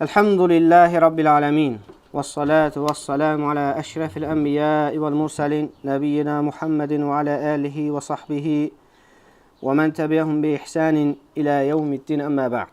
Elhamdülillahi Rabbil alemin. Vessalatu vesselamu ala eşrefil enbiya'i vel murselin. Nebiyyina Muhammedin ve ala alihi ve sahbihi ve men tebi'ahum bi ihsanin ila yevmiddin amma ba'd.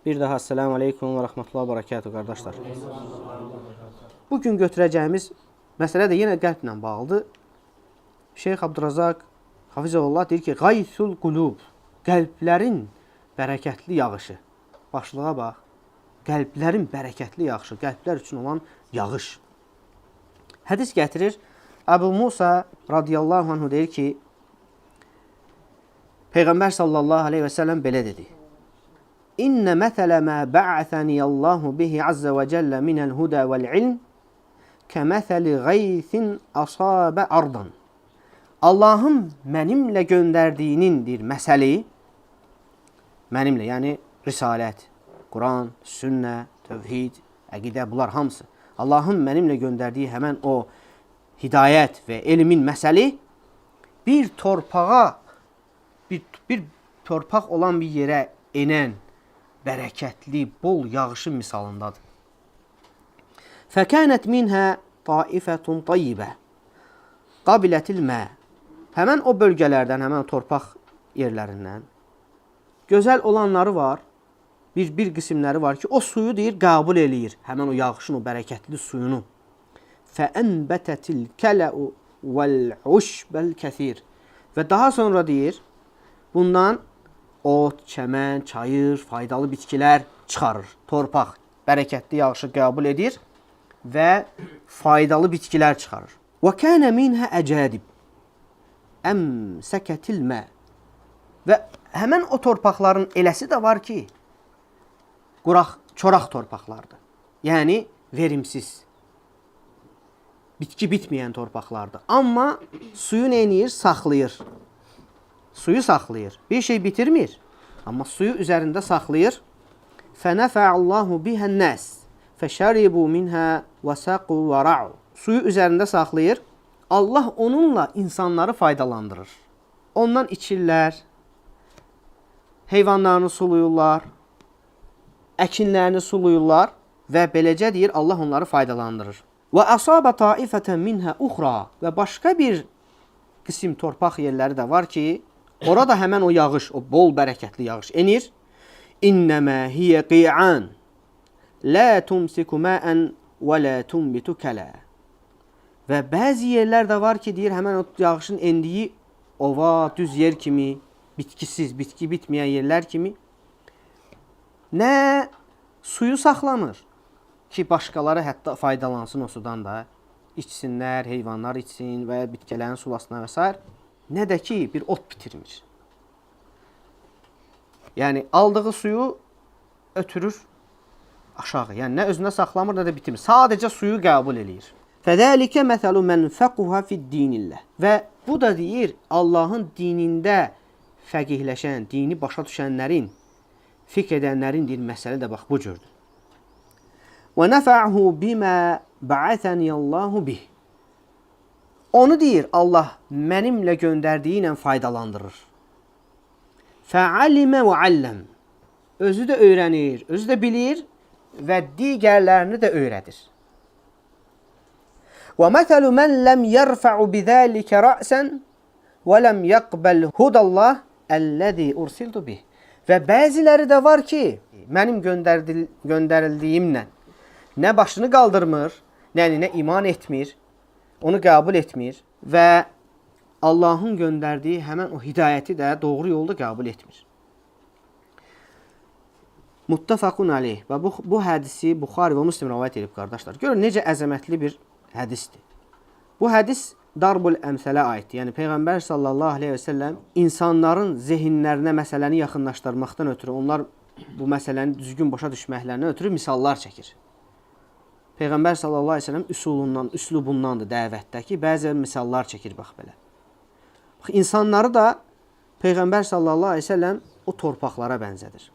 Bir daha esselamu aleyküm ve rahmetullah ve berekatuhu qardaşlar. Bugün götürəcəyimiz məsələ də yenə qəlblə bağlıdır. Şeyx Abdurrazak Hafizullah deyir ki, Gaysul qulub, qəlblərin bərəkətli yağışı. Başlığa bax. Qəlblərin bərəkətli yağışı, qəlblər üçün olan yağış. Hədis gətirir. Əbu Musa radiyallahu anhu deyir ki, Peyğəmbər sallallahu aleyhi və səlləm belə dedi. İnnə mətələ mə bə'əthəniyəllahu bihi azzə və cəllə minəl hudə vəl-ilm kəməthəli qeysin asabə ardan. Allahın mənimlə göndərdiyinin bir məsəli, mənimlə, yəni risalət, Quran, sünnə, tövhid, əqidə, bunlar hamısı. Allahın mənimlə göndərdiyi həmən o hidayət və elmin məsəli bir torpağa, bir torpaq olan bir yerə enən bərəkətli, bol yağışın misalındadır. Fəkənət minhə taifətun tayyibə qabilətil mə. Həmən o bölgələrdən, həmən o torpaq yerlərindən gözəl olanları var. Bir qismləri var ki, o suyu deyir, qəbul eləyir. Həmən o yağışın, o bərəkətli suyunu. Fəənbətətil kələu vəl-uşbəl kəsir. Və daha sonra deyir, bundan ot, çəmən, çayır, faydalı bitkilər çıxarır. Torpaq bərəkətli yağışı qəbul edir və faydalı bitkilər çıxarır. Və kənə minhə əcədib əmsəkətil mə. Və həmən o torpaqların eləsi də var ki, quraq, çoraq torpaqlardır. Yəni verimsiz, bitki bitməyən torpaqlardır. Amma suyu nə eləyir? Saxlayır. Suyu saxlayır. Bir şey bitirmir, amma suyu üzərində saxlayır. Fənəfəallahu bihən-nəs fəşəribu minhə və saqu və ra'u. Suyu üzərində saxlayır. Allah onunla insanları faydalandırır. Ondan içirlər, heyvanlarını suluyurlar, əkinlərini suluyurlar və beləcə deyir Allah onları faydalandırır. Və əsabə taifətən minhə uxra və başqa bir qism torpaq yerləri də var ki, orada həmən o yağış, o bol bərəkətli yağış enir. İnnəmə hiyə qi'an la tumsiku ma'an və la tunbitu kələ. Və bəzi yerlər də var ki, deyir həmən o yağışın endiyi ova, düz yer kimi, bitkisiz, bitki bitməyən yerlər kimi nə suyu saxlamır ki, başqaları hətta faydalansın o sudan da, içsinlər, heyvanlar içsin və ya bitkilərin sulasına və s. Nə də ki, bir ot bitirmir. Yəni, aldığı suyu ötürür aşağı. Yəni, nə özünə saxlamır, nə də bitirmir. Sadəcə suyu qəbul eləyir. Fəzəlikə məsəlu mən fəquhə fid-dinillah. Və bu da deyir, Allahın dinində fəqihləşən, dini başa düşənlərin, fiqh edənlərin deyir, məsələ də bax bu cürdür. Və nəfəhu bimə bə'əthəniyallahu bih. Onu deyir, Allah mənimlə göndərdiyi ilə faydalandırır. Fəalimə və alləm. Özü də öyrənir, özü də bilir və digərlərini də öyrədir. Və məsəlu mən ləm yərfə'u bizəlikə rəsən və ləm yəqbəl hudallah əlləzi ursiltu bih. Və bəziləri də var ki, mənim göndərildiyimlə nə başını qaldırmır, yəni nə iman etmir, onu qəbul etmir və Allahın göndərdiyi həmən o hidayəti də doğru yolda qəbul etmir. Muttafaqun aleyh. Və bu hədisi Buxari və Müslim rəvayət edib qardaşlar. Görün necə əzəmətli bir hədisdir. Bu hədis Darbul Əmsələ aiddir. Yəni Peyğəmbər sallallahu aleyhi və səlləm insanların zehinlərinə məsələni yaxınlaşdırmaqdan ötürü, onlar bu məsələni düzgün başa düşməklərindən ötürü misallar çəkir. Peyğəmbər sallallahu aleyhi və səlləm üsulundan, üslubundandır dəvətdə ki, bəzən misallar çəkir bax belə. Bax, insanları da Peyğəmbər sallallahu aleyhi və səlləm o torpaqlara bənzədir.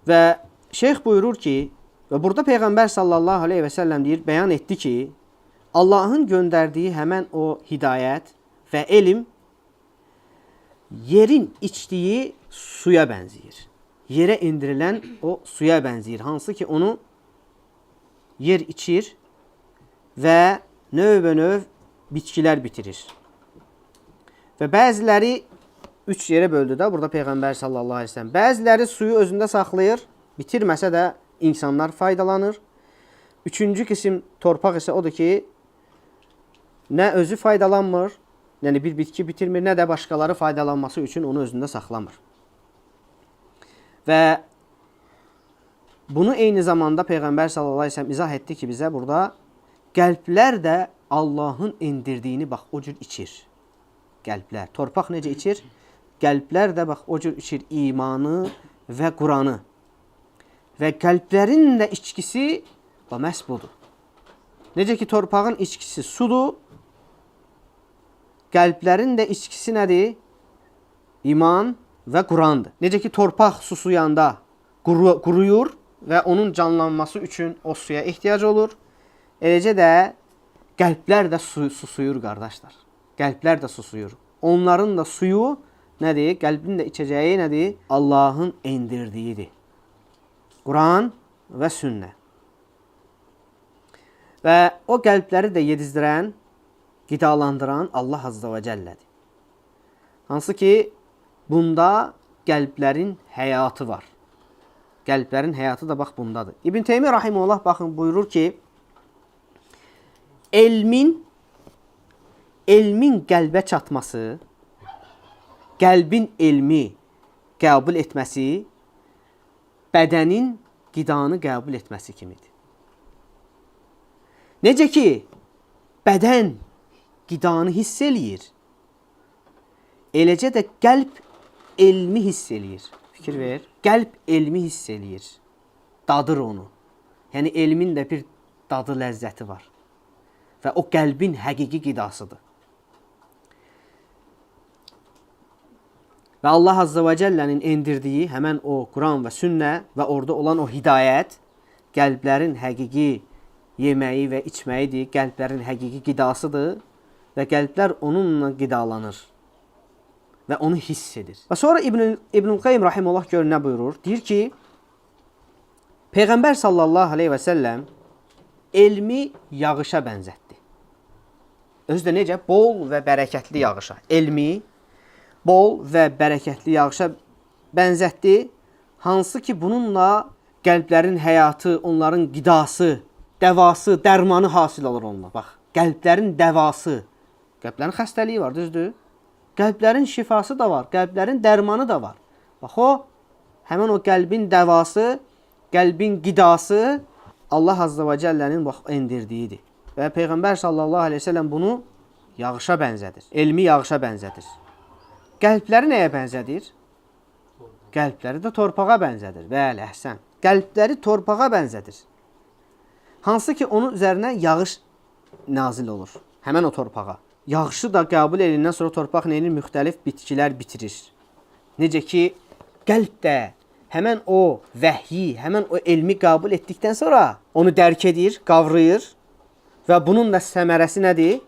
Və şeyx buyurur ki, və burada Peyğəmbər sallallahu aleyhi və səlləm deyir, bəyan etdi ki, Allahın göndərdiyi həmən o hidayət və elm yerin içdiyi suya bənzəyir. Yerə endirilən o suya bənzəyir. Hansı ki onu yer içir və növbə-növ bitkilər bitirir. Və bəziləri üç yerə böldü də burada Peyğəmbər sallallahu əleyhi və səlləm. Bəziləri suyu özündə saxlayır, bitirməsə də insanlar faydalanır. Üçüncü qism torpaq isə odur ki, nə özü faydalanmır, yəni bir bitki bitirmir, nə də başqaları faydalanması üçün onu özündə saxlamır. Və bunu eyni zamanda Peyğəmbər sallallahu əleyhi və səlləm izah etdi ki, bizə burada qəlblər də Allahın endirdiyini bax o cür içir. Qəlblər. Torpaq necə içir? Qəlblər də bax o cür içir imanı və Quranı. Və qəlblərin də içkisi bax məhz budur. Necə ki torpağın içkisi sudur, qəlblərin də içkisi nədir? İman və Qurandır. Necə ki torpaq susuyanda quruyur və onun canlanması üçün o suya ehtiyac olur. Eləcə də qəlblər də susuyur qardaşlar. Qəlblər də susuyur. Onların da suyu nədir? Qəlbin də içəcəyi nədir? Allahın endirdiyidir. Quran və sünnə. Və o qəlbləri də yedizdirən, qidalandıran Allah Azza və Cəllədir. Hansı ki, bunda qəlblərin həyatı var. Qəlblərin həyatı da bax bundadır. İbn Teymiyyə rahimehullah baxın buyurur ki, elmin qəlbə çatması, qəlbin elmi qəbul etməsi, bədənin qidanı qəbul etməsi kimidir. Necə ki, bədən qidanı hiss eləyir, eləcə də qəlb elmi hiss eləyir. Fikir ver, qəlb elmi hiss eləyir, dadır onu. Yəni, elmin də bir dadı, ləzzəti var. Və o qəlbin həqiqi qidasıdır. Və Allah Azza və Cəllənin endirdiyi həmən o Quran və sünnə və orada olan o hidayət qəlblərin həqiqi yeməyi və içməyidir, qəlblərin həqiqi qidasıdır və qəlblər onunla qidalanır və onu hiss edir. Və sonra İbnül Qayyim rahimehullah gör nə buyurur? Deyir ki, Peyğəmbər sallallahu aleyhi və səlləm elmi yağışa bənzətdi. Özü də necə? Bol və bərəkətli yağışa. Elmi bol və bərəkətli yağışa bənzətdi. Hansı ki, bununla qəlblərin həyatı, onların qidası, dəvası, dərmanı hasil olur onunla. Bax, qəlblərin dəvası. Qəlblərin xəstəliyi var, düzdür? Qəlblərin şifası da var, qəlblərin dərmanı da var. Bax, o, həmən o qəlbin dəvası, qəlbin qidası Allah Azza və Cəllənin bax, endirdiyidir. Və Peyğəmbər sallallahu aleyhi ve sellem bunu yağışa bənzədir. Elmi yağışa bənzədir. Qəlbləri nəyə bənzədir? Qəlbləri də torpağa bənzədir. Bəli, əhsən. Qəlbləri torpağa bənzədir. Hansı ki, onun üzərinə yağış nazil olur. Həmən o torpağa. Yağışı da qəbul edindən sonra torpaq nə edir? Müxtəlif bitkilər bitirir. Necə ki, qəlb də həmən o vəhyi, həmən o elmi qəbul etdikdən sonra onu dərk edir, qavrayır və bunun da səmərəsi nədir?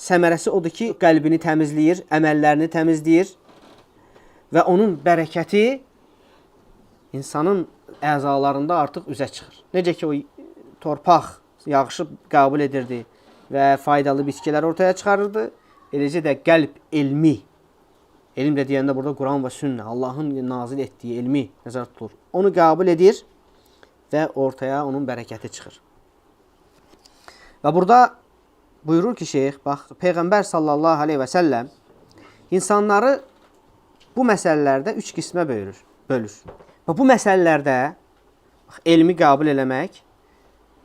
Səmərəsi odur ki, qəlbini təmizləyir, əməllərini təmizləyir və onun bərəkəti insanın əzalarında artıq üzə çıxır. Necə ki, o torpaq yağışı qəbul edirdi və faydalı bitkilər ortaya çıxarırdı, eləcə də qəlb elmi, elm də deyəndə burada Quran və sünnə, Allahın nazil etdiyi elmi nəzərdə tutulur. Onu qəbul edir və ortaya onun bərəkəti çıxır. Və burada buyurur ki, şeyx, bax, Peyğəmbər sallallahu aleyhi və səlləm insanları bu məsələlərdə üç qismə bölür. Və bu məsələlərdə bax, elmi qəbul eləmək,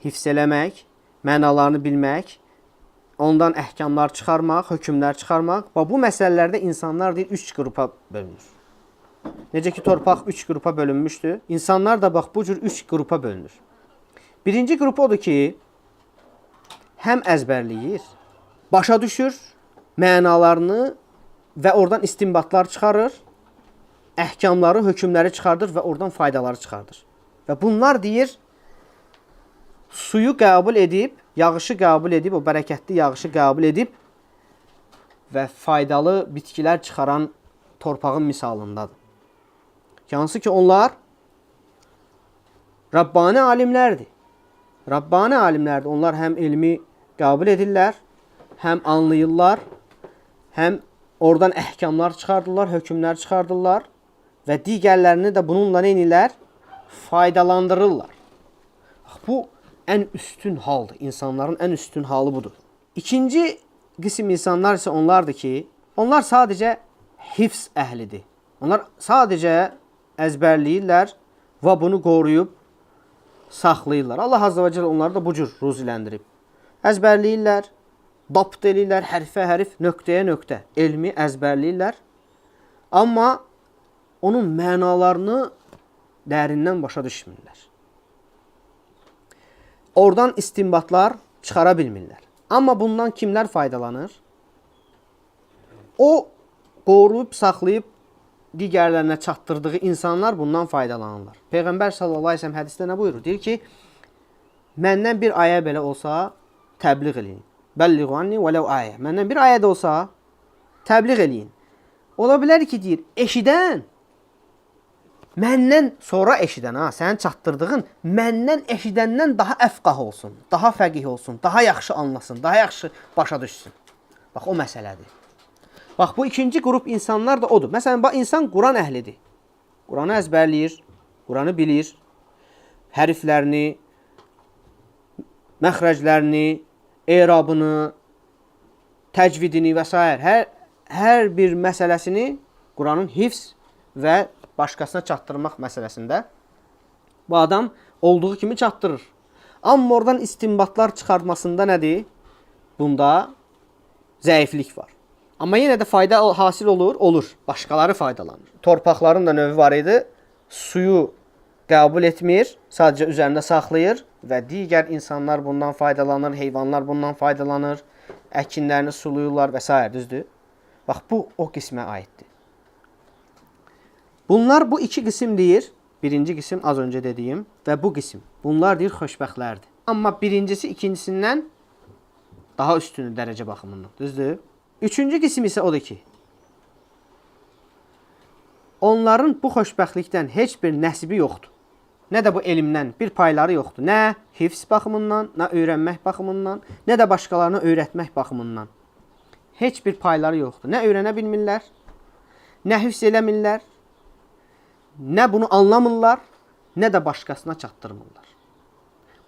hifz eləmək, mənalarını bilmək, ondan əhkamlar çıxarmaq, hökmlər çıxarmaq. Və bu məsələlərdə insanlar deyir, üç qrupa bölünür. Necə ki, torpaq üç qrupa bölünmüşdür. İnsanlar da bax, bu cür üç qrupa bölünür. Birinci qrup odur ki, həm əzbərləyir, başa düşür mənalarını və oradan istinbatlar çıxarır, əhkamları, hökmləri çıxardır və oradan faydaları çıxardır. Və bunlar deyir, suyu qəbul edib, yağışı qəbul edib, o bərəkətli yağışı qəbul edib və faydalı bitkilər çıxaran torpağın misalındadır. Ki, hansı ki onlar Rabbani alimlərdir. Rabbani alimlərdir. Onlar həm elmi qəbul edirlər, həm anlayırlar, həm oradan əhkamlar çıxardırlar, hökmlər çıxardırlar və digərlərini də bununla nə edirlər? Faydalandırırlar. Bax, bu ən üstün haldır. İnsanların ən üstün halı budur. İkinci qism insanlar isə onlardır ki, onlar sadəcə hifz əhlidir. Onlar sadəcə əzbərləyirlər və bunu qoruyub saxlayırlar. Allah Azza və Cəlle onları da bu cür ruziləndirib. Əzbərləyirlər, dabt eləyirlər, hərfə hərf, nöqtəyə nöqtə elmi əzbərləyirlər. Amma onun mənalarını dərindən başa düşmürlər. Oradan istinbatlar çıxara bilmirlər. Amma bundan kimlər faydalanır? O qoruyub, saxlayıb digərlərinə çatdırdığı insanlar bundan faydalanırlar. Peyğəmbər sallallahu əleyhi və səlləm hədisdə nə buyurur? Deyir ki, məndən bir ayə belə olsa təbliğ eləyin. Bəlliğu anni vələv ayə. Məndən bir ayə də olsa təbliğ eləyin. Ola bilər ki, deyir, eşidən məndən sonra eşidən, ha, sənin çatdırdığın məndən eşidəndən daha əfqah olsun, daha fəqih olsun, daha yaxşı anlasın, daha yaxşı başa düşsün. Bax, o məsələdir. Bax, bu ikinci qrup insanlar da odur. Məsələn, bax, insan Quran əhlidir. Quranı əzbərləyir, Quranı bilir, hərflərini, məxrəclərini, erabını, təcvidini və s. Hər bir məsələsini Quranın hifz və başqasına çatdırmaq məsələsində bu adam olduğu kimi çatdırır. Amma oradan istinbatlar çıxartmasında nədir? Bunda zəiflik var. Amma yenə də fayda hasil olur, olur. Başqaları faydalanır. Torpaqların da növü var idi. Suyu qəbul etmir, sadəcə üzərində saxlayır və digər insanlar bundan faydalanır, heyvanlar bundan faydalanır, əkinlərini sulayırlar və s. Düzdür? Bax, bu o qismə aiddir. Bunlar bu iki qism deyir. Birinci qism az öncə dediyim və bu qism. Bunlar deyir xoşbəxtlərdir. Amma birincisi ikincisindən daha üstündür dərəcə baxımından. Düzdür? Üçüncü qism isə odur ki, onların bu xoşbəxtlikdən heç bir nəsibi yoxdur. Nə də bu elmdən bir payları yoxdur. Nə hifz baxımından, nə öyrənmək baxımından, nə də başqalarına öyrətmək baxımından. Heç bir payları yoxdur. Nə öyrənə bilmirlər, nə hifz eləmirlər, nə bunu anlamırlar, nə də başqasına çatdırmırlar.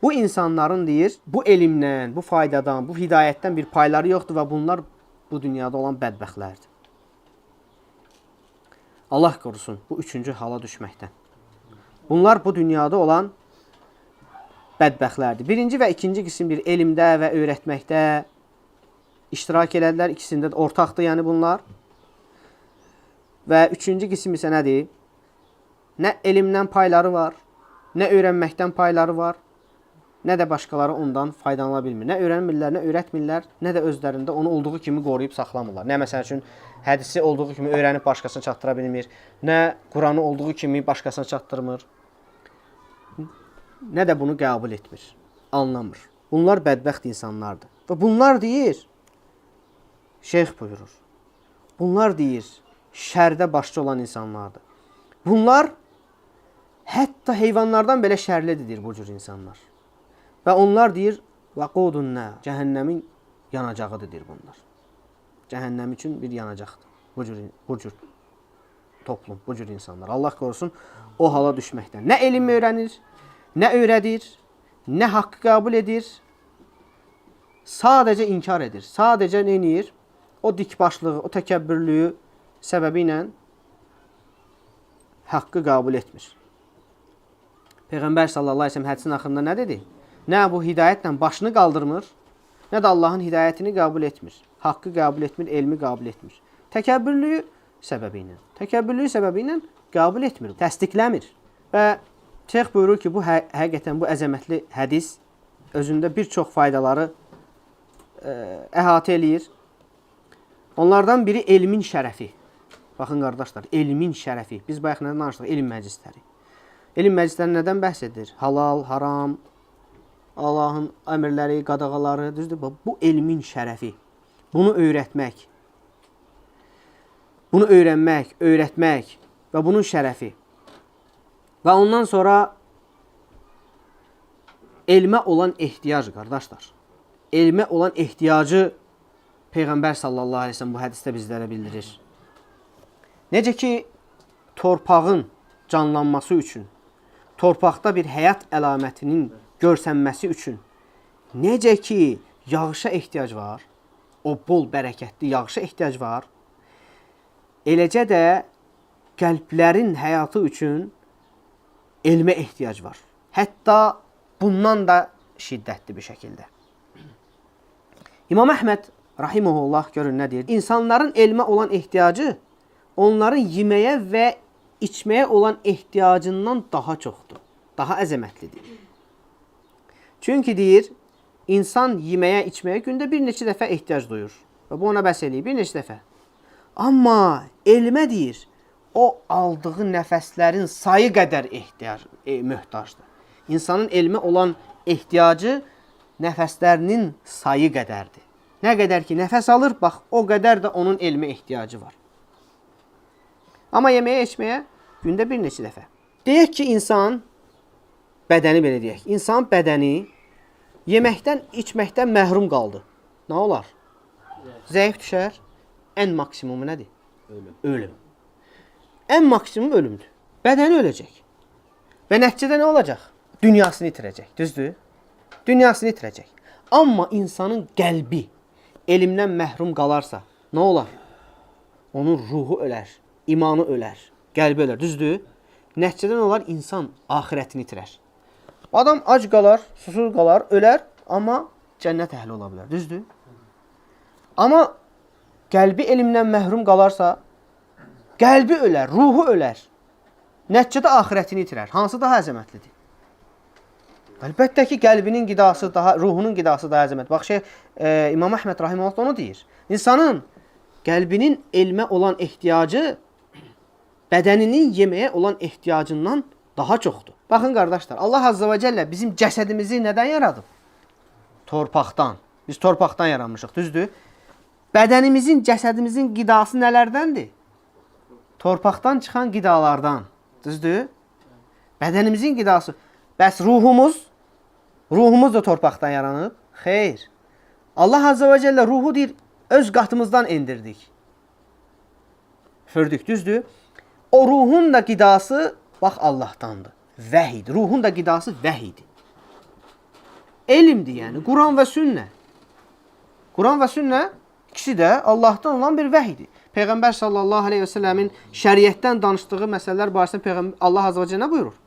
Bu insanların deyir, bu elmdən, bu faydadan, bu hidayətdən bir payları yoxdur və bunlar bu dünyada olan bədbəxtlərdir. Allah qorusun bu üçüncü hala düşməkdən. Bunlar bu dünyada olan bədbəxtlərdir. Birinci və ikinci qism bir elmdə və öyrətməkdə iştirak elədilər. İkisində də ortaqdır yəni bunlar. Və üçüncü qism isə nədir? Nə elmdən payları var, nə öyrənməkdən payları var, nə də başqaları ondan faydalana bilmir. Nə öyrənmirlər, nə öyrətmirlər, nə də özlərində onu olduğu kimi qoruyub saxlamırlar. Nə məsəl üçün hədisi olduğu kimi öyrənib başqasına çatdıra bilmir, nə Quranı olduğu kimi başqasına çatdırmır, nə də bunu qəbul etmir, anlamır. Bunlar bədbəxt insanlardır. Və bunlar deyir, şeyx buyurur, bunlar deyir, şərdə başçı olan insanlardır. Bunlar hətta heyvanlardan belə şərlidir bu cür insanlar. Və onlar deyir, vaqudun nar, cəhənnəmin yanacağıdır deyir bunlar. Cəhənnəm üçün bir yanacaqdır. Bu cür toplum, bu cür insanlar. Allah qorusun o hala düşməkdən. Nə elm öyrənir, nə öyrədir, nə haqqı qəbul edir. Sadəcə inkar edir. Sadəcə nə edir? O dikbaşlığı, o təkəbbürlüyü səbəbi ilə haqqı qəbul etmir. Peyğəmbər sallallahu əleyhi və səlləm hədisin axırında nə dedi? Nə bu hidayətlə başını qaldırmır, nə də Allahın hidayətini qəbul etmir. Haqqı qəbul etmir, elmi qəbul etmir. Təkəbbürlüyü səbəbi ilə, təkəbbürlüyü səbəbi ilə qəbul etmir, təsdiqləmir. Və şeyx buyurur ki, bu həqiqətən bu əzəmətli hədis özündə bir çox faydaları əhatə eləyir. Onlardan biri elmin şərəfi. Baxın qardaşlar, elmin şərəfi. Biz bayaq nədən danışdıq? Elm məclisləri. Elm məclisləri nədən bəhs edir? Halal, haram, Allahın əmrləri, qadağaları, düzdür? Bu elmin şərəfi. Bunu öyrətmək. Bunu öyrənmək, öyrətmək və bunun şərəfi. Və ondan sonra elmə olan ehtiyac, qardaşlar. Elmə olan ehtiyacı Peyğəmbər sallallahu əleyhi və səlləm bu hədisdə bizlərə bildirir. Necə ki, torpağın canlanması üçün, torpaqda bir həyat əlamətinin görsənməsi üçün, necə ki, yağışa ehtiyac var, o bol bərəkətli yağışa ehtiyac var, eləcə də qəlblərin həyatı üçün elmə ehtiyac var. Hətta bundan da şiddətli bir şəkildə. İmam Əhməd rahimehullah görün nə deyir? İnsanların elmə olan ehtiyacı onların yeməyə və içməyə olan ehtiyacından daha çoxdur. Daha əzəmətlidir. Çünki deyir, insan yeməyə, içməyə gündə bir neçə dəfə ehtiyac duyur. Və bu ona bəs eləyir, bir neçə dəfə. Amma elmə deyir, o aldığı nəfəslərin sayı qədər ehtiyac, möhtacdır. İnsanın elmə olan ehtiyacı nəfəslərinin sayı qədərdir. Nə qədər ki nəfəs alır, bax o qədər də onun elmə ehtiyacı var. Amma yeməyə, içməyə gündə bir neçə dəfə. Deyək ki, insan bədəni belə deyək. İnsan bədəni yeməkdən, içməkdən məhrum qaldı. Nə olar? Zəif düşər. Ən maksimumu nədir? Ölüm. Ölüm. Ən maksimum ölümdür. Bədəni öləcək. Və nəticədə nə olacaq? Dünyasını itirəcək. Düzdür? Dünyasını itirəcək. Amma insanın qəlbi elmdən məhrum qalarsa nə olar? Onun ruhu ölər, imanı ölər, qəlbi ölər. Düzdür? Nəticədə nə olar? İnsan axirətini itirər. Adam ac qalar, susuz qalar, ölər, amma cənnət əhli ola bilər. Düzdür? Amma qəlbi elmdən məhrum qalarsa, qəlbi ölər, ruhu ölər. Nəticədə axirətini itirər. Hansı daha əzəmətlidir? Əlbəttə ki, qəlbinin qidası daha, ruhunun qidası daha əzəmətli. Bax şey, İmam Əhməd rahimehullah da onu deyir. İnsanın qəlbinin elmə olan ehtiyacı bədəninin yeməyə olan ehtiyacından daha çoxdur. Baxın qardaşlar, Allah azza və cəllə bizim cəsədimizi nədən yaradıb? Torpaqdan. Biz torpaqdan yaranmışıq, düzdür? Bədənimizin, cəsədimizin qidası nələrdəndir? Torpaqdan çıxan qidalardan. Düzdür? Bədənimizin qidası. Bəs ruhumuz? Ruhumuz da torpaqdan yaranıb? Xeyr. Allah azza və cəllə ruhu deyir, öz qatımızdan endirdik. Fürdük, düzdür? O ruhun da qidası bax Allahdandır. Vəhidir. Ruhun da qidası vəhidir. Elmdir yəni. Quran və sünnə. Quran və sünnə ikisi də Allahdan olan bir vəhidir. Peyğəmbər sallallahu əleyhi və səlləmin şəriətdən danışdığı məsələlər barəsində Peyğəmbər Allah azza və cəllə nə buyurur?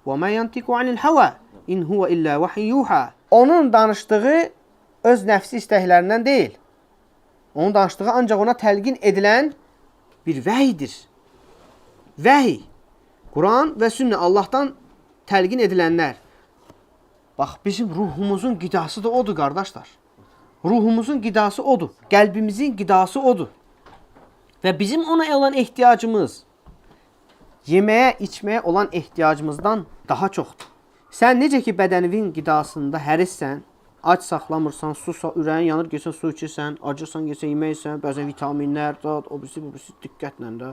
Və mə yantiqu anil hava in huve illə vahyin yuha. Onun danışdığı öz nəfsi istəklərindən deyil. Onun danışdığı ancaq ona təlqin edilən bir vəhidir. Vəhiy. Quran və sünnə Allahdan təlqin edilənlər. Bax bizim ruhumuzun qidası da odur qardaşlar. Ruhumuzun qidası odur. Qəlbimizin qidası odur. Və bizim ona olan ehtiyacımız yeməyə, içməyə olan ehtiyacımızdan daha çoxdur. Sən necə ki bədəninin qidasında hərissən, ac saxlamırsan, su ürəyin yanır, gəlsən su içirsən, acırsan, gəlsən yemək yeyirsən, bəzən vitaminlər, zat, o birisi, bu birisi diqqətlə də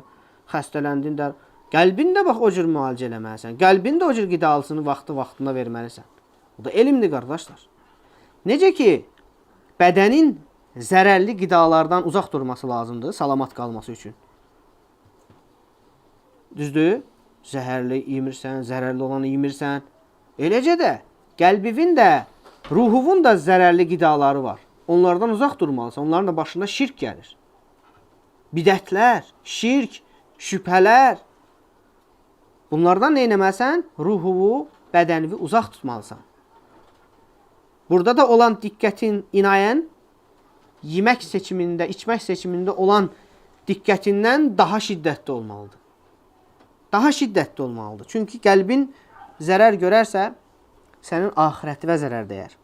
xəstələndin də. Qəlbin də bax o cür müalicə eləməlisən. Qəlbin də o cür qidalısını vaxtı-vaxtında verməlisən. Bu da elmdir qardaşlar. Necə ki bədənin zərərli qidalardan uzaq durması lazımdır, salamat qalması üçün. Düzdür? Zəhərli yemirsən, zərərli olanı yemirsən. Eləcə də qəlbinin də, ruhunun da zərərli qidaları var. Onlardan uzaq durmalısan. Onların da başına şirk gəlir. Bidətlər, şirk, şübhələr. Bunlardan nə etməlisən? Ruhunu, bədənini uzaq tutmalısan. Burada da olan diqqətin, inayən yemək seçimində, içmək seçimində olan diqqətindən daha şiddətli olmalıdır. Daha şiddətli olmalıdır. Çünki qəlbin zərər görərsə, sənin axirətinə zərər dəyər.